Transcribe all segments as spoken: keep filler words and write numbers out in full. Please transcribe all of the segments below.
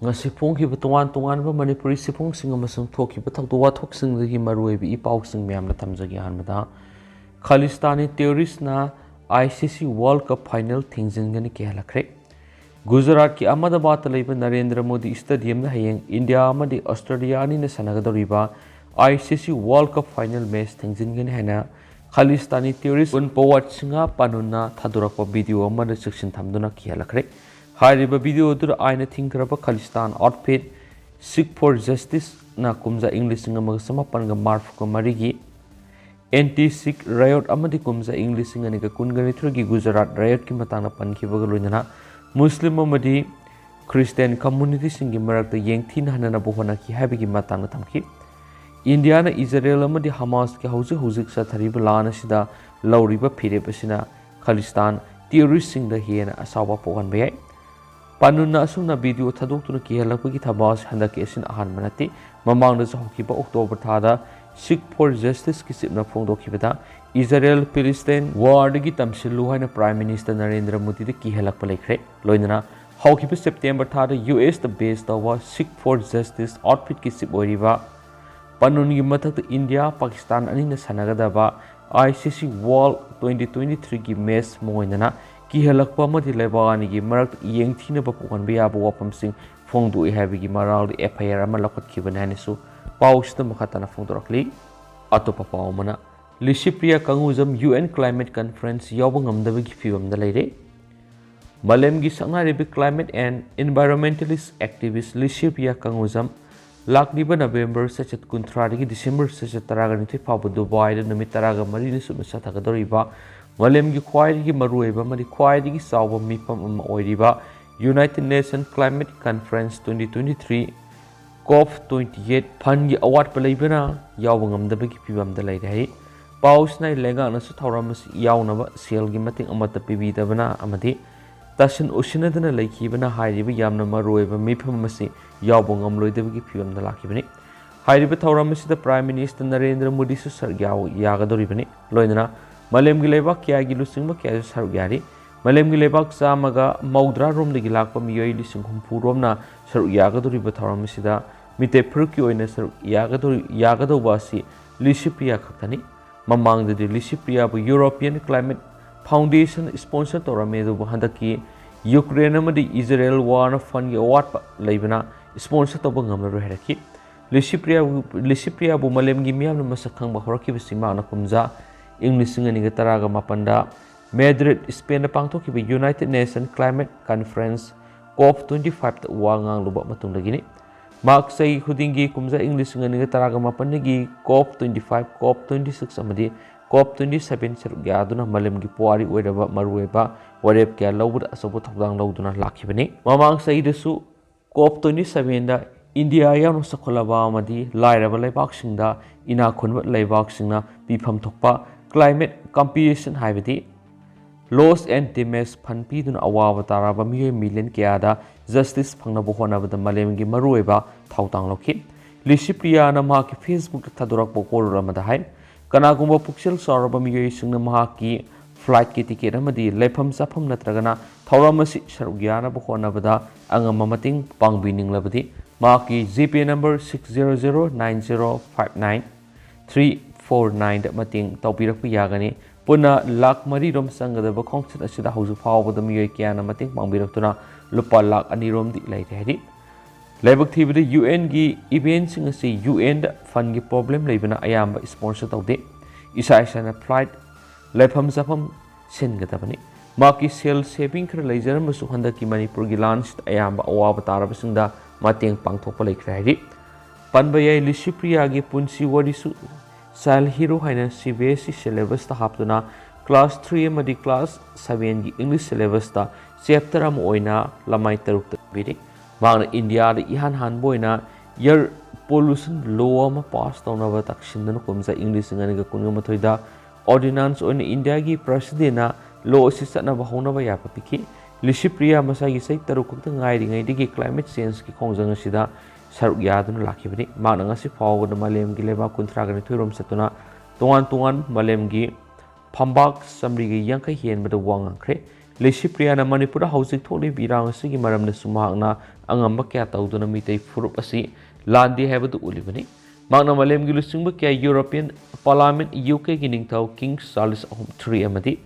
ꯉꯁꯤ ꯐꯣꯡꯈꯤꯕ ꯇꯣꯉꯥꯟ ꯇꯣꯉꯥꯟꯕ ꯃꯅꯤꯄꯨꯔꯤ ꯁꯤꯐꯣꯡꯁꯤꯡ ꯑꯃꯁꯨꯡ ꯊꯣꯛꯈꯤꯕ ꯊꯧꯗꯣꯛ ꯋꯥꯊꯣꯛꯁꯤꯡꯗꯒꯤ ꯃꯔꯨꯑꯣꯏꯕ ꯏ ꯄꯥꯎꯁꯤꯡ ꯃꯌꯥꯝꯅ ꯊꯝꯖꯒꯦ꯫ ꯑꯍꯥꯟꯕꯗ, ꯈꯥꯂꯤꯁꯇꯥꯅꯤ ꯇꯦꯔꯣꯔꯤꯁꯅ ICC World Cup final ꯊꯤꯡꯖꯤꯟꯒꯅꯤ ꯀꯤꯍꯜꯂꯛꯈ꯭ꯔꯦ꯫ ꯒꯨꯖꯔꯥꯠꯀꯤ ꯑꯍꯃꯗꯥꯕꯥꯗꯇ ꯂꯩꯕ ꯅꯔꯦꯟꯗ꯭ꯔ ꯃꯣꯗꯤ ꯁ꯭ꯇꯦꯗꯤꯌꯝꯗ ꯍꯌꯦꯡ ꯏꯟꯗꯤꯌꯥ ꯑꯃꯗꯤ ꯑꯣꯁꯇ꯭ꯔꯦꯂꯤꯌꯥ ꯑꯅꯤꯅ ꯁꯥꯟꯅꯒꯗꯧꯔꯤꯕ ICC World Cup final match ꯊꯤꯡꯖꯤꯟꯒꯅꯤ ꯍꯥꯏꯅ ꯈꯥꯂꯤꯁꯇꯥꯅꯤ ꯇꯦꯔꯣꯔꯤꯁ ꯎꯟꯄꯋꯥꯠ ꯁꯤꯡꯍ ꯄꯥꯅꯨꯟꯅ ꯊꯥꯗꯣꯔꯛꯄ ꯚꯤꯗꯤꯑꯣ ꯑꯃꯗ ꯆꯦꯛꯁꯤꯟ ꯊꯝꯗꯨꯅ ꯀꯤꯍꯜꯂꯛꯈ꯭ꯔꯦ꯫ ꯍꯥꯏꯔꯤꯕ ꯚꯤꯗꯤꯑꯣ ꯑꯗꯨꯗ ꯑꯥꯏꯟꯅ ꯊꯤꯡꯈ꯭ꯔꯕ ꯈꯥꯂꯤꯁꯇꯥꯟ ꯑꯥꯎꯠꯐꯤꯠ Sikh for Justiceꯅ ꯀꯨꯝꯖꯥ ꯏꯪ ꯂꯤꯁꯤꯡ ꯑꯃꯒ ꯆꯃꯥꯄꯟꯒ ꯃꯔꯤꯐꯨꯒ ꯃꯔꯤꯒꯤ ꯑꯦꯟꯇꯤ ꯁꯤꯈ ꯔꯥꯏꯑꯣꯠ ꯑꯃꯗꯤ ꯀꯨꯝꯖꯥ ꯏꯪ ꯂꯤꯁꯤꯡ ꯑꯅꯤꯒ ꯀꯨꯟꯒꯅꯤꯊꯣꯏꯒꯤ ꯒꯨꯖꯔꯥꯠ ꯔꯥꯏꯑꯣꯠꯀꯤ ꯃꯇꯥꯡꯗ ꯄꯟꯈꯤꯕꯒ ꯂꯣꯏꯅꯅ ꯃꯨꯁꯂꯤꯝ ꯑꯃꯗꯤ ꯈ꯭ꯔꯤꯁꯇꯤꯌꯥꯟ ꯀꯝꯃꯨꯅꯤꯇꯤꯁꯤꯡꯒꯤ ꯃꯔꯛꯇ ꯌꯦꯡꯊꯤꯅꯍꯟꯅꯅꯕ ꯍꯣꯠꯅꯈꯤ ꯍꯥꯏꯕꯒꯤ ꯃꯇꯥꯡꯗ ꯊꯝꯈꯤ꯫ ꯏꯟꯗꯤꯌꯥꯅ ꯏꯖꯔꯦꯜ ꯑꯃꯗꯤ ꯍꯃꯥꯁꯀꯤ ꯍꯧꯖꯤꯛ ꯍꯧꯖꯤꯛ ꯆꯠꯊꯔꯤꯕ ꯂꯥꯟ ꯑꯁꯤꯗ ꯂꯧꯔꯤꯕ ꯐꯤꯔꯦꯞ ꯑꯁꯤꯅ ꯈꯥꯂꯤꯁꯇꯥꯟ ꯇꯦꯔꯣꯔꯤꯁꯁꯤꯡꯗ ꯍꯦꯟꯅ ꯑꯁꯥꯎꯕ ꯄꯣꯛꯍꯟꯕ ꯌꯥꯏ꯫ ꯄꯥꯅꯨꯟꯅ ꯑꯁꯨꯝꯅ ꯚꯤꯗꯤꯑꯣ ꯊꯥꯗꯣꯛꯇꯨꯅ ꯀꯤꯍꯜꯂꯛꯄꯒꯤ ꯊꯕꯛ ꯑꯁꯤ ꯍꯟꯗꯛꯀꯤ ꯑꯁꯤꯅ ꯑꯍꯥꯟꯕ ꯅꯠꯇꯦ꯫ ꯃꯃꯥꯡꯗꯁꯨ ꯍꯧꯈꯤꯕ ꯑꯣꯛꯇꯣꯕꯔ ꯊꯥꯗ Sikh for Justiceꯀꯤ ꯆꯤꯞꯅ ꯐꯣꯡꯗꯣꯛꯈꯤꯕꯗ ꯏꯖꯔꯦꯜ ꯐꯤꯂꯤꯁꯇꯤꯟ ꯋꯥꯔꯗꯒꯤ ꯇꯝꯁꯤꯜꯂꯨ ꯍꯥꯏꯅ ꯄ꯭ꯔꯥꯏꯝ ꯃꯤꯅꯤꯁꯇꯔ ꯅꯔꯦꯟꯗ꯭ꯔ ꯃꯣꯗꯤꯗ ꯀꯤꯍꯜꯂꯛꯄ ꯂꯩꯈ꯭ꯔꯦ꯫ ꯂꯣꯏꯅꯅ ꯍꯧꯈꯤꯕ ꯁꯦꯞꯇꯦꯝꯕꯔ ꯊꯥꯗ ꯌꯨ ꯑꯦꯁꯇ ꯕꯦꯁ ꯇꯧꯕ Sikh for Justice ꯑꯥꯎꯠꯐꯤꯠꯀꯤ ꯆꯤꯞ ꯑꯣꯏꯔꯤꯕ ꯄꯥꯅꯨꯟꯒꯤ ꯃꯊꯛꯇ ꯏꯟꯗꯤꯌꯥ ꯄꯥꯀꯤꯁꯇꯥꯟ ꯑꯅꯤꯅ ꯁꯥꯟꯅꯒꯗꯕ ICC World twenty twenty-threeꯒꯤ ꯃꯦꯆ ꯃꯣꯏꯅꯅ ꯀꯤꯍꯜꯂꯛꯄ ꯑꯃꯗꯤ ꯂꯩꯕꯥꯛ ꯑꯅꯤꯒꯤ ꯃꯔꯛꯇ ꯌꯦꯡꯊꯤꯅꯕ ꯄꯣꯛꯍꯟꯕ ꯌꯥꯕ ꯋꯥꯐꯝꯁꯤꯡ ꯐꯣꯡꯗꯣꯛꯏ ꯍꯥꯏꯕꯒꯤ ꯃꯔꯥꯜꯗ FIR ꯑꯃ ꯂꯧꯈꯠꯈꯤꯕꯅꯤ ꯍꯥꯏꯅꯁꯨ ꯄꯥꯎꯁꯤꯗ ꯃꯈꯥ ꯇꯥꯅ ꯐꯣꯡꯗꯣꯔꯛꯂꯤ꯫ ꯑꯇꯣꯞꯄ ꯄꯥꯎ ꯑꯃꯅ, ꯂꯤꯁꯤꯄ꯭ꯔꯤꯌꯥ ꯀꯪꯒꯨꯖꯝ UN climate conference ꯌꯥꯎꯕ ꯉꯝꯗꯕꯒꯤ ꯐꯤꯕꯝꯗ ꯂꯩꯔꯦ꯫ ꯃꯥꯂꯦꯝꯒꯤ ꯁꯛꯅꯥꯏꯔꯕꯤ climate and environmentalist activist Licypriya ꯀꯪꯒꯨꯖꯝ ꯂꯥꯛꯂꯤꯕ ꯅꯕꯦꯝꯕꯔ ꯆꯩꯆꯠ ꯀꯨꯟꯊ꯭ꯔꯥꯗꯒꯤ ꯗꯤꯁꯦꯝꯕꯔ ꯆꯩꯆꯠ ꯇꯔꯥꯒ ꯅꯤꯊꯣꯏ ꯐꯥꯎꯕ ꯗꯨꯕꯥꯏꯗ ꯅꯨꯃꯤꯠ ꯇꯔꯥꯒ ꯃꯔꯤꯅꯤ ꯆꯨꯞꯅ ꯆꯠꯊꯒꯗꯧꯔꯤꯕ ꯃꯥꯂꯦꯝꯒꯤ ꯈ꯭ꯋꯥꯏꯗꯒꯤ ꯃꯔꯨꯑꯣꯏꯕ ꯑꯃꯗꯤ ꯈ꯭ꯋꯥꯏꯗꯒꯤ ꯆꯥꯎꯕ ꯃꯤꯐꯝ ꯑꯃ ꯑꯣꯏꯔꯤꯕ United Nations Climate Conference twenty twenty-three COP twenty-eight fundꯀꯤ ꯑꯋꯥꯠꯄ ꯂꯩꯕꯅ ꯌꯥꯎꯕ ꯉꯝꯗꯕꯒꯤ ꯐꯤꯕꯝꯗ ꯂꯩꯔꯦ ꯍꯥꯏ꯫ ꯄꯥꯎꯁꯤꯅ ꯂꯩꯉꯥꯛꯅꯁꯨ ꯊꯧꯔꯝ ꯑꯁꯤ ꯌꯥꯎꯅꯕ ꯁꯦꯜꯒꯤ ꯃꯇꯦꯡ ꯑꯃꯠꯇ ꯄꯤꯕꯤꯗꯕꯅ ꯑꯃꯗꯤ ꯇꯥꯁꯤꯟ ꯎꯁꯤꯟꯅꯗꯅ ꯂꯩꯈꯤꯕꯅ ꯍꯥꯏꯔꯤꯕ ꯌꯥꯝꯅ ꯃꯔꯨꯑꯣꯏꯕ ꯃꯤꯐꯝ ꯑꯁꯤ ꯌꯥꯎꯕ ꯉꯝꯂꯣꯏꯗꯕꯒꯤ ꯐꯤꯕꯝꯗ ꯂꯥꯛꯈꯤꯕꯅꯤ꯫ ꯍꯥꯏꯔꯤꯕ ꯊꯧꯔꯝ ꯑꯁꯤꯗ ꯄ꯭ꯔꯥꯏꯝ ꯃꯤꯅꯤꯁꯇꯔ ꯅꯔꯦꯟꯗ꯭ꯔ ꯃꯣꯗꯤꯁꯨ ꯁꯔꯨꯛ ꯌꯥꯎ-, ꯌꯥꯒꯗꯧꯔꯤꯕꯅꯤ꯫ ꯂꯣꯏꯅꯅ ꯃꯥꯂꯦꯝꯒꯤ ꯂꯩꯕꯥꯛ ꯀꯌꯥꯒꯤ ꯂꯨꯆꯤꯡꯕ ꯀꯌꯥꯁꯨ ꯁꯔꯨꯛ ꯌꯥꯔꯤ꯫ ꯃꯥꯂꯦꯝꯒꯤ ꯂꯩꯕꯥꯛ ꯆꯥꯝꯃꯒ ꯃꯧꯗ꯭ꯔꯥ ꯔꯣꯝꯗꯒꯤ ꯂꯥꯛꯄ ꯃꯤꯑꯣꯏ ꯂꯤꯁꯤꯡ ꯍꯨꯝꯐꯨ ꯔꯣꯝꯅ ꯁꯔꯨꯛ ꯌꯥꯒꯗꯧꯔꯤꯕ ꯊꯧꯔꯝ ꯑꯁꯤꯗ ꯃꯤꯇꯩ ꯐꯨꯔꯨꯞꯀꯤ ꯑꯣꯏꯅ ꯁꯔꯨꯛ ꯌꯥꯒꯗꯧꯔꯤ-, ꯌꯥꯒꯗꯧꯕ ꯑꯁꯤ ꯂꯤꯁꯤꯄ꯭ꯔꯤꯌꯥ ꯈꯛꯇꯅꯤ꯫ ꯃꯃꯥꯡꯗꯗꯤ ꯂꯤꯁꯤꯄ꯭ꯔꯤꯌꯥꯕꯨ European Climate Foundation sponsor ꯇꯧꯔꯝꯃꯤ, ꯑꯗꯨꯕꯨ ꯍꯟꯗꯛꯀꯤ ꯌꯨꯀ꯭ꯔꯦꯟ ꯑꯃꯗꯤ ꯏꯖꯔꯦꯜ warꯅ fundꯒꯤ ꯑꯋꯥꯠꯄ ꯂꯩꯕꯅ sponsor ꯇꯧꯕ ꯉꯝꯂꯔꯣꯏ ꯍꯥꯏꯔꯛꯈꯤ꯫ ꯂꯤꯁꯤꯄ꯭ꯔꯤꯌꯥꯕꯨ, ꯂꯤꯁꯤꯄ꯭ꯔꯤꯌꯥꯕꯨ ꯃꯥꯂꯦꯝꯒꯤ ꯃꯤꯌꯥꯝꯅ ꯃꯁꯛ ꯈꯪꯕ ꯍꯧꯔꯛꯈꯤꯕꯁꯤ ꯃꯍꯥꯛꯅ ꯀꯨꯝꯖꯥ ꯏꯪ ꯂꯤꯁꯤꯡ ꯑꯅꯤꯒ ꯇꯔꯥꯒ ꯃꯥꯄꯟꯗ ꯃꯦꯗ꯭ꯔꯤꯗ, ꯁ꯭ꯄꯦꯟꯗ ꯄꯥꯡꯊꯣꯛꯈꯤꯕ United Nation Climate Conference COP twenty fiveꯇ ꯋꯥ ꯉꯥꯡꯂꯨꯕ ꯃꯇꯨꯡꯗꯒꯤꯅꯤ꯫ ꯃꯍꯥꯛ ꯆꯍꯤ ꯈꯨꯗꯤꯡꯒꯤ ꯀꯨꯝꯖꯥ ꯏꯪ ꯂꯤꯁꯤꯡ ꯑꯅꯤꯒ ꯇꯔꯥꯒ ꯃꯥꯄꯟꯗꯒꯤ COP twenty five, COP twenty six ꯑꯃꯗꯤ COP twenty seven ꯁꯔꯨꯛ ꯌꯥꯗꯨꯅ ꯃꯥꯂꯦꯝꯒꯤ ꯄꯨꯋꯥꯔꯤ ꯑꯣꯏꯔꯕ ꯃꯔꯨꯑꯣꯏꯕ ꯋꯥꯔꯦꯞ ꯀꯌꯥ ꯂꯧꯕꯗ ꯑꯆꯧꯕ ꯊꯧꯗꯥꯡ ꯂꯧꯗꯨꯅ ꯂꯥꯛꯈꯤꯕꯅꯤ꯫ ꯃꯃꯥꯡ ꯆꯍꯤꯗꯁꯨ COP twenty sevenꯗ ꯏꯟꯗꯤꯌꯥ ꯌꯥꯎꯅ ꯆꯥꯎꯈꯠꯂꯕ ꯑꯃꯗꯤ ꯂꯥꯏꯔꯕ ꯂꯩꯕꯥꯛꯁꯤꯡꯗ ꯏꯅꯥꯛ ꯈꯨꯟꯕ ꯂꯩꯕꯥꯛꯁꯤꯡꯅ ꯄꯤꯐꯝ ꯊꯣꯛꯄ climate compensation, ꯍꯥꯏꯕꯗꯤ loss and damage fund ꯄꯤꯗꯨꯅ ꯑꯋꯥꯕ ꯇꯥꯔꯕ ꯃꯤꯑꯣꯏ million ꯀꯌꯥꯗ justice ꯐꯪꯅꯕ ꯍꯣꯠꯅꯕꯗ ꯃꯥꯂꯦꯝꯒꯤ ꯃꯔꯨꯑꯣꯏꯕ ꯊꯧꯗꯥꯡ ꯂꯧꯈꯤ꯫ ꯂꯤꯁꯤꯄ꯭ꯔꯤꯌꯥꯅ ꯃꯍꯥꯛꯀꯤ Facebookꯇ ꯊꯥꯗꯣꯔꯛꯄ ꯋꯥꯔꯣꯜ ꯑꯃꯗ ꯍꯥꯏ, ꯀꯅꯥꯒꯨꯝꯕ ꯄꯨꯛꯆꯦꯜ ꯆꯥꯎꯔꯕ ꯃꯤꯑꯣꯏꯁꯤꯡꯅ ꯃꯍꯥꯛꯀꯤ flightꯀꯤ ticket ꯑꯃꯗꯤ ꯂꯩꯐꯝ ꯆꯥꯐꯝ ꯅꯠꯇ꯭ꯔꯒꯅ ꯊꯧꯔꯝ ꯑꯁꯤ ꯁꯔꯨꯛ ꯌꯥꯅꯕ ꯍꯣꯠꯅꯕꯗ ꯑꯉꯝꯕ ꯃꯇꯦꯡ ꯄꯥꯡꯕꯤꯅꯤꯡꯂꯕꯗꯤ ꯃꯍꯥꯛꯀꯤ GPay number six zero zero nine zero five nine three four nineꯗ ꯃꯇꯦꯡ ꯇꯧꯕꯤꯔꯛꯄ ꯌꯥꯒꯅꯤ꯫ ꯄꯨꯟꯅ ꯂꯥꯈ ꯃꯔꯤ ꯔꯣꯝ ꯆꯪꯒꯗꯕ ꯈꯣꯡꯆꯠ ꯑꯁꯤꯗ ꯍꯧꯖꯤꯛ ꯐꯥꯎꯕꯗ ꯃꯤꯑꯣꯏ ꯀꯌꯥꯅ ꯃꯇꯦꯡ ꯄꯥꯡꯕꯤꯔꯛꯇꯨꯅ ꯂꯨꯄꯥ ꯂꯥꯈ ꯑꯅꯤ ꯔꯣꯝꯗꯤ ꯂꯩꯔꯦ ꯍꯥꯏꯔꯤ꯫ ꯂꯥꯏꯕꯛ ꯊꯤꯕꯗ UNꯒꯤ eventꯁꯤꯡ ꯑꯁꯤ UNꯗ fundꯒꯤ problem ꯂꯩꯕꯅ ꯑꯌꯥꯝꯕ sponsor ꯇꯧꯗꯦ꯫ ꯏꯁꯥ ꯏꯁꯥꯅ flight, ꯂꯩꯐꯝ ꯆꯥꯐꯝ ꯁꯤꯟꯒꯗꯕꯅꯤ꯫ ꯃꯍꯥꯛꯀꯤ ꯁꯦꯜ saving ꯈꯔ ꯂꯩꯖꯔꯝꯕꯁꯨ ꯍꯟꯗꯛꯀꯤ ꯃꯅꯤꯄꯨꯔꯒꯤ ꯂꯥꯟꯁꯤꯗ ꯑꯌꯥꯝꯕ ꯑꯋꯥꯕ ꯇꯥꯔꯕꯁꯤꯡꯗ ꯃꯇꯦꯡ ꯄꯥꯡꯊꯣꯛꯄ ꯂꯩꯈ꯭ꯔꯦ ꯍꯥꯏꯔꯤ꯫ ꯄꯟꯕ ꯌꯥꯏ, ꯂꯤꯁꯤꯄ꯭ꯔꯤꯌꯥꯒꯤ ꯄꯨꯟꯁꯤ ꯋꯥꯔꯤꯁꯨ Child Hero ꯍꯥꯏꯅ CBSE syllabusꯇ ꯍꯥꯞꯇꯨꯅ class three ꯑꯃꯗꯤ class sevenꯒꯤ English syllabusꯇ chapter ꯑꯃ ꯑꯣꯏꯅ ꯂꯃꯥꯏ ꯇꯔꯨꯛꯇ ꯄꯤꯔꯤ꯫ ꯃꯍꯥꯛꯅ ꯏꯟꯗꯤꯌꯥꯗ ꯏꯍꯥꯟ ꯍꯥꯟꯕ ꯑꯣꯏꯅ air pollution law ꯑꯃ pass ꯇꯧꯅꯕ ꯇꯛꯁꯤꯟꯗꯨꯅ ꯀꯨꯝꯖꯥ ꯏꯪ ꯂꯤꯁꯤꯡ ꯑꯅꯤꯒ ꯀꯨꯟꯒ ꯃꯥꯊꯣꯏꯗ ordinance ꯑꯣꯏꯅ ꯏꯟꯗꯤꯌꯥꯒꯤ presidentꯅ law ꯑꯁꯤ ꯆꯠꯅꯕ ꯍꯧꯅꯕ ꯌꯥꯕ ꯄꯤꯈꯤ꯫ ꯂꯤꯁꯤꯄ꯭ꯔꯤꯌꯥ ꯃꯁꯥꯒꯤ ꯆꯍꯤ ꯇꯔꯨꯛ ꯈꯛꯇ ꯉꯥꯏꯔꯤꯉꯩꯗꯒꯤ climate changeꯀꯤ ꯈꯣꯡꯖꯪ ꯑꯁꯤꯗ ꯁꯔꯨꯛ ꯌꯥꯗꯨꯅ ꯂꯥꯛꯈꯤꯕꯅꯤ꯫ ꯃꯍꯥꯛꯅ ꯉꯁꯤ ꯐꯥꯎꯕꯗ ꯃꯥꯂꯦꯝꯒꯤ ꯂꯩꯕꯥꯛ ꯀꯨꯟꯊ꯭ꯔꯥꯒ ꯅꯤꯊꯣꯏ ꯔꯣꯝ ꯆꯠꯇꯨꯅ ꯇꯣꯉꯥꯟ ꯇꯣꯉꯥꯟ ꯃꯥꯂꯦꯝꯒꯤ ꯐꯝꯕꯥꯛ ꯆꯥꯃꯔꯤꯒ ꯌꯥꯡꯈꯩ ꯍꯦꯟꯕꯗ ꯋꯥ ꯉꯥꯡꯈ꯭ꯔꯦ꯫ ꯂꯤꯁꯤꯄ꯭ꯔꯤꯌꯥꯅ ꯃꯅꯤꯄꯨꯔꯗ ꯍꯧꯖꯤꯛ ꯊꯣꯛꯂꯤꯕ ꯏꯔꯥꯡ ꯑꯁꯤꯒꯤ ꯃꯔꯝꯗꯁꯨ ꯃꯍꯥꯛꯅ ꯑꯉꯝꯕ ꯀꯌꯥ ꯇꯧꯗꯨꯅ ꯃꯤꯇꯩ ꯐꯨꯔꯨꯞ ꯑꯁꯤ ꯂꯥꯟꯗꯦ ꯍꯥꯏꯕꯗꯨ ꯎꯠꯂꯤꯕꯅꯤ꯫ ꯃꯍꯥꯛꯅ ꯃꯥꯂꯦꯝꯒꯤ ꯂꯨꯆꯤꯡꯕ ꯀꯌꯥ, ꯌꯨꯔꯣꯄꯤꯌꯟ ꯄꯥꯔꯂꯥꯃꯦꯟ, ꯌꯨ ꯀꯦꯒꯤ ꯅꯤꯡꯊꯧ ꯀꯤꯡ ꯆꯥꯔꯂꯁ ꯑꯍꯨꯝ ꯊ꯭ꯔꯤ ꯑꯃꯗꯤ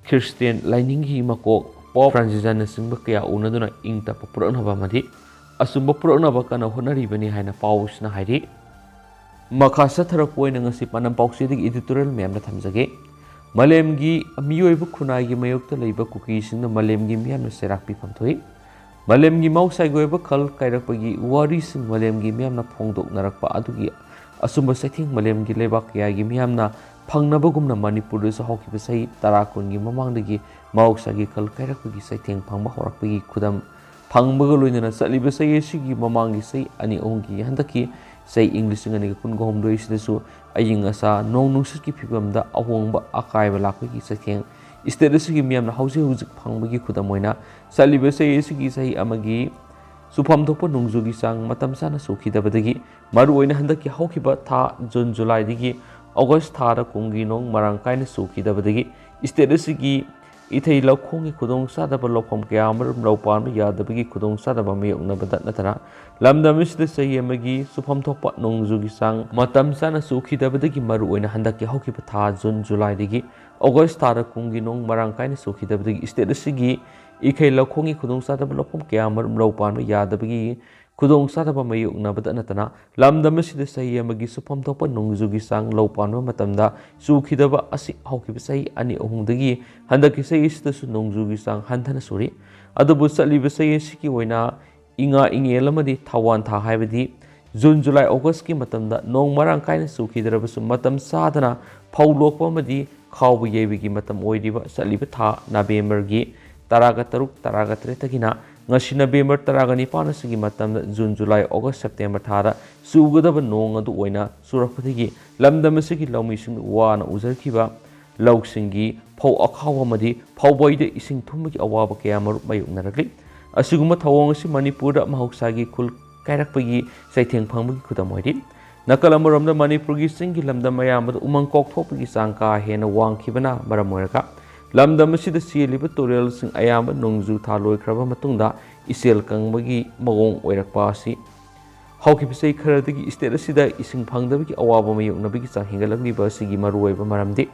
ꯈ꯭ꯔꯤꯁꯇꯤꯌꯟ ꯂꯥꯏꯅꯤꯡꯒꯤ ꯃꯀꯣꯛ ꯄꯣꯞ ꯐ꯭ꯔꯥꯟꯁꯤꯁꯅꯆꯤꯡꯕ ꯀꯌꯥ ꯎꯅꯗꯨꯅ ꯏꯪ ꯇꯞꯄ ꯄꯨꯔꯛꯅꯕ ꯑꯃꯗꯤ ꯑꯆꯨꯝꯕ ꯄꯨꯔꯛꯅꯕ ꯀꯟꯅ ꯍꯣꯠꯅꯔꯤꯕꯅꯤ ꯍꯥꯏꯅ ꯄꯥꯎꯁꯤꯅ ꯍꯥꯏꯔꯤ꯫ ꯃꯈꯥ ꯆꯠꯊꯔꯛꯄ ꯑꯣꯏꯅ ꯉꯁꯤ ꯄꯥꯟꯗꯝ ꯄꯥꯎꯆꯦꯗꯒꯤ editorial ꯃꯌꯥꯝꯅ ꯊꯝꯖꯒꯦ꯫ ꯃꯥꯂꯦꯝꯒꯤ ꯃꯤꯑꯣꯏꯕ ꯈꯨꯟꯅꯥꯏꯒꯤ ꯃꯥꯌꯣꯛꯇ ꯂꯩꯕ ꯀꯨꯀꯤꯁꯤꯡꯅ ꯃꯥꯂꯦꯝꯒꯤ ꯃꯤꯌꯥꯝꯅ ꯆꯩꯔꯥꯛ ꯄꯤꯐꯝ ꯊꯣꯛꯏ꯫ ꯃꯥꯂꯦꯝꯒꯤ ꯃꯍꯧꯁꯥꯒꯤ ꯑꯣꯏꯕ ꯈꯜ ꯀꯥꯏꯔꯛꯄꯒꯤ ꯋꯥꯔꯤꯁꯤꯡ ꯃꯥꯂꯦꯝꯒꯤ ꯃꯤꯌꯥꯝꯅ ꯐꯣꯡꯗꯣꯛꯅꯔꯛꯄ ꯑꯗꯨꯒꯤ ꯑꯆꯨꯝꯕ ꯆꯩꯊꯦꯡ ꯃꯥꯂꯦꯝꯒꯤ ꯂꯩꯕꯥꯛ ꯀꯌꯥꯒꯤ ꯃꯤꯌꯥꯝꯅ ꯐꯪꯅꯕꯒꯨꯝꯅ ꯃꯅꯤꯄꯨꯔꯗꯁꯨ ꯍꯧꯈꯤꯕ ꯆꯍꯤ ꯇꯔꯥ ꯀꯨꯟꯒꯤ ꯃꯃꯥꯡꯗꯒꯤ ꯃꯍꯧꯁꯥꯒꯤ ꯈꯜ ꯀꯥꯏꯔꯛꯄꯒꯤ ꯆꯩꯊꯦꯡ ꯐꯪꯕ ꯍꯧꯔꯛꯄꯒꯤ ꯈꯨꯗꯝ ꯐꯪꯕꯒ ꯂꯣꯏꯅꯅ ꯆꯠꯂꯤꯕ ꯆꯍꯤ ꯑꯁꯤꯒꯤ ꯃꯃꯥꯡꯒꯤ ꯆꯍꯤ ꯑꯅꯤ ꯑꯍꯨꯝꯒꯤ ꯍꯟꯗꯛꯀꯤ ꯆꯍꯤ ꯏꯪ ꯂꯤꯁꯤꯡ ꯑꯅꯤꯒ ꯀꯨꯟꯒ ꯍꯨꯝꯗꯣꯏ ꯑꯁꯤꯗꯁꯨ ꯑꯏꯪ ꯑꯁꯥ, ꯅꯣꯡ ꯅꯨꯡꯁꯤꯠꯀꯤ ꯐꯤꯕꯝꯗ ꯑꯍꯣꯡꯕ ꯑꯀꯥꯏꯕ ꯂꯥꯛꯄꯒꯤ ꯆꯩꯊꯦꯡ state ꯑꯁꯤꯒꯤ ꯃꯤꯌꯥꯝꯅ ꯍꯧꯖꯤꯛ ꯍꯧꯖꯤꯛ ꯐꯪꯕꯒꯤ ꯈꯨꯗꯝ ꯑꯣꯏꯅ ꯆꯠꯂꯤꯕ ꯆꯍꯤ ꯑꯁꯤꯒꯤ ꯆꯍꯤ ꯑꯃꯒꯤ ꯆꯨꯐꯝ ꯊꯣꯛꯄ ꯅꯣꯡꯖꯨꯒꯤ ꯆꯥꯡ ꯃꯇꯝ ꯆꯥꯅ ꯆꯨꯈꯤꯗꯕꯗꯒꯤ, ꯃꯔꯨꯑꯣꯏꯅ ꯍꯟꯗꯛꯀꯤ ꯍꯧꯈꯤꯕ ꯊꯥ ꯖꯨꯟ ꯖꯨꯂꯥꯏꯗꯒꯤ ꯑꯣꯒꯁ ꯊꯥꯗ ꯀꯨꯝꯒꯤ ꯅꯣꯡ ꯃꯔꯥꯡ ꯀꯥꯏꯅ ꯆꯨꯈꯤꯗꯕꯗꯒꯤ state ꯑꯁꯤꯒꯤ ꯏꯊꯩ ꯂꯧꯈꯣꯡꯒꯤ ꯈꯨꯗꯣꯡꯆꯥꯗꯕ ꯂꯧꯐꯝ ꯀꯌꯥ ꯑꯃꯔꯣꯝ ꯂꯧ ꯄꯥꯟꯕ ꯌꯥꯗꯕꯒꯤ ꯈꯨꯗꯣꯡꯆꯥꯗꯕ ꯃꯥꯌꯣꯛꯅꯕꯗ ꯅꯠꯇꯅ, ꯂꯝꯗꯝ ꯑꯁꯤꯗ ꯆꯍꯤ ꯑꯃꯒꯤ ꯆꯨꯐꯝ ꯊꯣꯛꯄ ꯅꯣꯡꯖꯨꯒꯤ ꯆꯥꯡ ꯃꯇꯝ ꯆꯥꯅ ꯆꯨꯈꯤꯗꯕꯗꯒꯤ, ꯃꯔꯨꯑꯣꯏꯅ ꯍꯟꯗꯛꯀꯤ ꯍꯧꯈꯤꯕ ꯊꯥ ꯖꯨꯟ ꯖꯨꯂꯥꯏꯗꯒꯤ ꯑꯣꯒꯁ ꯊꯥꯗ ꯀꯨꯝꯒꯤ ꯅꯣꯡ ꯃꯔꯥꯡ ꯀꯥꯏꯅ ꯆꯨꯈꯤꯗꯕꯗꯒꯤ state ꯑꯁꯤꯒꯤ ꯏꯈꯩ ꯂꯧꯈꯣꯡꯒꯤ ꯈꯨꯗꯣꯡꯆꯥꯗꯕ ꯂꯧꯐꯝ ꯀꯌꯥ ꯑꯃꯔꯣꯝ ꯂꯧ ꯄꯥꯟꯕ ꯌꯥꯗꯕꯒꯤ ꯈꯨꯗꯣꯡꯆꯥꯗꯕ ꯃꯥꯌꯣꯛꯅꯕꯗ ꯅꯠꯇꯅ, ꯂꯝꯗꯝ ꯑꯁꯤꯗ ꯆꯍꯤ ꯑꯃꯒꯤ ꯆꯨꯐꯝ ꯊꯣꯛꯄ ꯅꯣꯡꯖꯨꯒꯤ ꯆꯥꯡ ꯂꯧ ꯄꯥꯟꯕ ꯃꯇꯝꯗ ꯆꯨꯈꯤꯗꯕ ꯑꯁꯤ ꯍꯧꯈꯤꯕ ꯆꯍꯤ ꯑꯅꯤ ꯑꯍꯨꯝꯗꯒꯤ ꯍꯟꯗꯛꯀꯤ ꯆꯍꯤ ꯑꯁꯤꯗꯁꯨ ꯅꯣꯡꯖꯨꯒꯤ ꯆꯥꯡ ꯍꯟꯊꯅ ꯆꯨꯔꯤ꯫ ꯑꯗꯨꯕꯨ ꯆꯠꯂꯤꯕ ꯆꯍꯤ ꯑꯁꯤꯒꯤ ꯑꯣꯏꯅ ꯏꯉꯥ ꯏꯉꯦꯜ ꯑꯃꯗꯤ ꯊꯥꯋꯥꯟ ꯊꯥ, ꯍꯥꯏꯕꯗꯤ ꯖꯨꯟ, ꯖꯨꯂꯥꯏ, ꯑꯣꯒꯁꯀꯤ ꯃꯇꯝꯗ ꯅꯣꯡ ꯃꯔꯥꯡ ꯀꯥꯏꯅ ꯆꯨꯈꯤꯗ꯭ꯔꯕꯁꯨ, ꯃꯇꯝ ꯆꯥꯗꯅ ꯐꯧ ꯂꯣꯛꯄ ꯑꯃꯗꯤ ꯈꯥꯎꯕ ꯌꯩꯕꯒꯤ ꯃꯇꯝ ꯑꯣꯏꯔꯤꯕ ꯆꯠꯂꯤꯕ ꯊꯥ ꯅꯕꯦꯝꯕꯔꯒꯤ ꯇꯔꯥꯒ ꯇꯔꯨꯛ, ꯇꯔꯥꯒ ꯇꯔꯦꯠꯇꯒꯤꯅ ꯉꯁꯤ ꯅꯕꯦꯝꯕꯔ ꯇꯔꯥꯒ ꯅꯤꯄꯥꯟ ꯑꯁꯤꯒꯤ ꯃꯇꯝꯗ ꯖꯨꯟ, ꯖꯨꯂꯥꯏ, ꯑꯣꯒꯁ, ꯁꯦꯞꯇꯦꯝꯕꯔ ꯊꯥꯗ ꯆꯨꯒꯗꯕ ꯅꯣꯡ ꯑꯗꯨ ꯑꯣꯏꯅ ꯆꯨꯔꯛꯄꯗꯒꯤ ꯂꯝꯗꯝ ꯑꯁꯤꯒꯤ ꯂꯧꯃꯤꯁꯤꯡꯅ ꯋꯥꯅ ꯎꯖꯔꯛꯈꯤꯕ ꯂꯧꯁꯤꯡꯒꯤ ꯐꯧ ꯑꯈꯥꯎꯕ ꯑꯃꯗꯤ ꯐꯧꯕꯩꯗ ꯏꯁꯤꯡ ꯊꯨꯝꯕꯒꯤ ꯑꯋꯥꯕ ꯀꯌꯥ ꯃꯔꯨꯝ ꯃꯥꯌꯣꯛꯅꯔꯛꯂꯤ꯫ ꯑꯁꯤꯒꯨꯝꯕ ꯊꯧꯑꯣꯡ ꯑꯁꯤ ꯃꯅꯤꯄꯨꯔꯗ ꯃꯍꯧꯁꯥꯒꯤ ꯈꯨꯜ ꯀꯥꯏꯔꯛꯄꯒꯤ ꯆꯩꯊꯦꯡ ꯐꯪꯕꯒꯤ ꯈꯨꯗꯝ ꯑꯣꯏꯔꯤ꯫ ꯅꯥꯀꯜ ꯑꯃꯔꯣꯝꯗ ꯃꯅꯤꯄꯨꯔꯒꯤ ꯆꯤꯡꯒꯤ ꯂꯝꯗꯝ ꯑꯌꯥꯝꯕꯗ ꯎꯃꯪ ꯀꯣꯛꯊꯣꯛꯄꯒꯤ ꯆꯥꯡ ꯀꯥ ꯍꯦꯟꯅ ꯋꯥꯡꯈꯤꯕꯅ ꯃꯔꯝ ꯑꯣꯏꯔꯒ ꯂꯝꯗꯝ ꯑꯁꯤꯗ ꯆꯦꯜꯂꯤꯕ ꯇꯨꯔꯦꯜꯁꯤꯡ ꯑꯌꯥꯝꯕ ꯅꯣꯡꯖꯨ ꯊꯥ ꯂꯣꯏꯈ꯭ꯔꯕ ꯃꯇꯨꯡꯗ ꯏꯆꯦꯜ ꯀꯪꯕꯒꯤ ꯃꯑꯣꯡ ꯑꯣꯏꯔꯛꯄ ꯑꯁꯤ ꯍꯧꯈꯤꯕ ꯆꯍꯤ ꯈꯔꯗꯒꯤ state ꯑꯁꯤꯗ ꯏꯁꯤꯡ ꯐꯪꯗꯕꯒꯤ ꯑꯋꯥꯕ ꯃꯥꯌꯣꯛꯅꯕꯒꯤ ꯆꯥꯡ ꯍꯦꯟꯒꯠꯂꯛꯂꯤꯕ ꯑꯁꯤꯒꯤ ꯃꯔꯨꯑꯣꯏꯕ ꯃꯔꯝꯗꯤ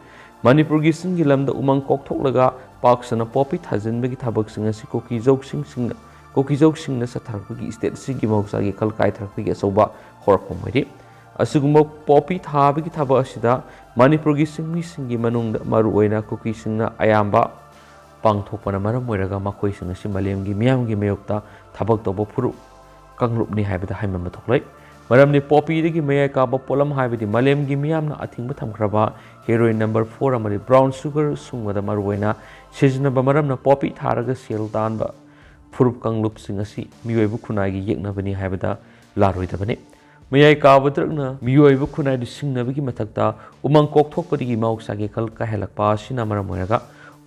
ꯃꯅꯤꯄꯨꯔꯒꯤ ꯆꯤꯡꯒꯤ ꯂꯝꯗ ꯎꯃꯪ ꯀꯣꯛꯊꯣꯛꯂꯒ ꯄꯥꯛ ꯁꯟꯅ ꯄꯣꯄꯤ ꯊꯥꯖꯤꯟꯕꯒꯤ ꯊꯕꯛꯁꯤꯡ ꯑꯁꯤ ꯀꯨꯀꯤꯖꯧꯁꯤꯡꯁꯤꯡꯅ, ꯀꯨꯀꯤꯖꯧꯁꯤꯡꯅ ꯆꯠꯊꯔꯛꯄꯒꯤ state ꯑꯁꯤꯒꯤ ꯃꯍꯧꯁꯥꯒꯤ ꯈꯜ ꯀꯥꯏꯊꯔꯛꯄꯒꯤ ꯑꯆꯧꯕ ꯍꯧꯔꯛꯐꯝ ꯑꯣꯏꯔꯤ꯫ ꯑꯁꯤꯒꯨꯝꯕ ꯄꯣꯄꯤ ꯊꯥꯕꯒꯤ ꯊꯕꯛ ꯑꯁꯤꯗ ꯃꯅꯤꯄꯨꯔꯒꯤ ꯆꯤꯡꯃꯤꯁꯤꯡꯒꯤ ꯃꯅꯨꯡꯗ ꯃꯔꯨꯑꯣꯏꯅ ꯀꯨꯀꯤꯁꯤꯡꯅ ꯑꯌꯥꯝꯕ ꯄꯥꯡꯊꯣꯛꯄꯅ ꯃꯔꯝ ꯑꯣꯏꯔꯒ ꯃꯈꯣꯏꯁꯤꯡ ꯑꯁꯤ ꯃꯥꯂꯦꯝꯒꯤ ꯃꯤꯌꯥꯝꯒꯤ ꯃꯥꯌꯣꯛꯇ ꯊꯕꯛ ꯇꯧꯕ ꯐꯨꯔꯨꯞ ꯀꯥꯡꯂꯨꯞꯅꯤ ꯍꯥꯏꯕꯗ ꯍꯥꯏꯃꯟꯕ ꯊꯣꯛꯂꯣꯏ꯫ ꯃꯔꯝꯗꯤ ꯄꯣꯄꯤꯗꯒꯤ ꯃꯌꯥꯏ ꯀꯥꯕ ꯄꯣꯠꯂꯝ ꯍꯥꯏꯕꯗꯤ ꯃꯥꯂꯦꯝꯒꯤ ꯃꯤꯌꯥꯝꯅ ꯑꯊꯤꯡꯕ ꯊꯝꯈ꯭ꯔꯕ heroin number four ꯑꯃꯗꯤ brown sugar ꯁꯨꯡꯕꯗ ꯃꯔꯨꯑꯣꯏꯅ ꯁꯤꯖꯤꯟꯅꯕ ꯃꯔꯝꯅ ꯄꯣꯄꯤ ꯊꯥꯔꯒ ꯁꯦꯜ ꯇꯥꯟꯕ ꯐꯨꯔꯨꯞ ꯀꯥꯡꯂꯨꯞꯁꯤꯡ ꯑꯁꯤ ꯃꯤꯑꯣꯏꯕ ꯈꯨꯟꯅꯥꯏꯒꯤ ꯌꯦꯛꯅꯕꯅꯤ ꯍꯥꯏꯕꯗ ꯂꯥꯔꯣꯏꯗꯕꯅꯤ꯫ ꯃꯌꯥꯏ ꯀꯥꯕ ꯗ꯭ꯔꯛꯅ ꯃꯤꯑꯣꯏꯕ ꯈꯨꯟꯅꯥꯏꯗꯨ ꯁꯤꯡꯅꯕꯒꯤ ꯃꯊꯛꯇ ꯎꯃꯪ ꯀꯣꯛꯊꯣꯛꯄꯗꯒꯤ ꯃꯍꯧꯁꯥꯒꯤ ꯈꯜ ꯀꯥꯏꯍꯜꯂꯛꯄ ꯑꯁꯤꯅ ꯃꯔꯝ ꯑꯣꯏꯔꯒ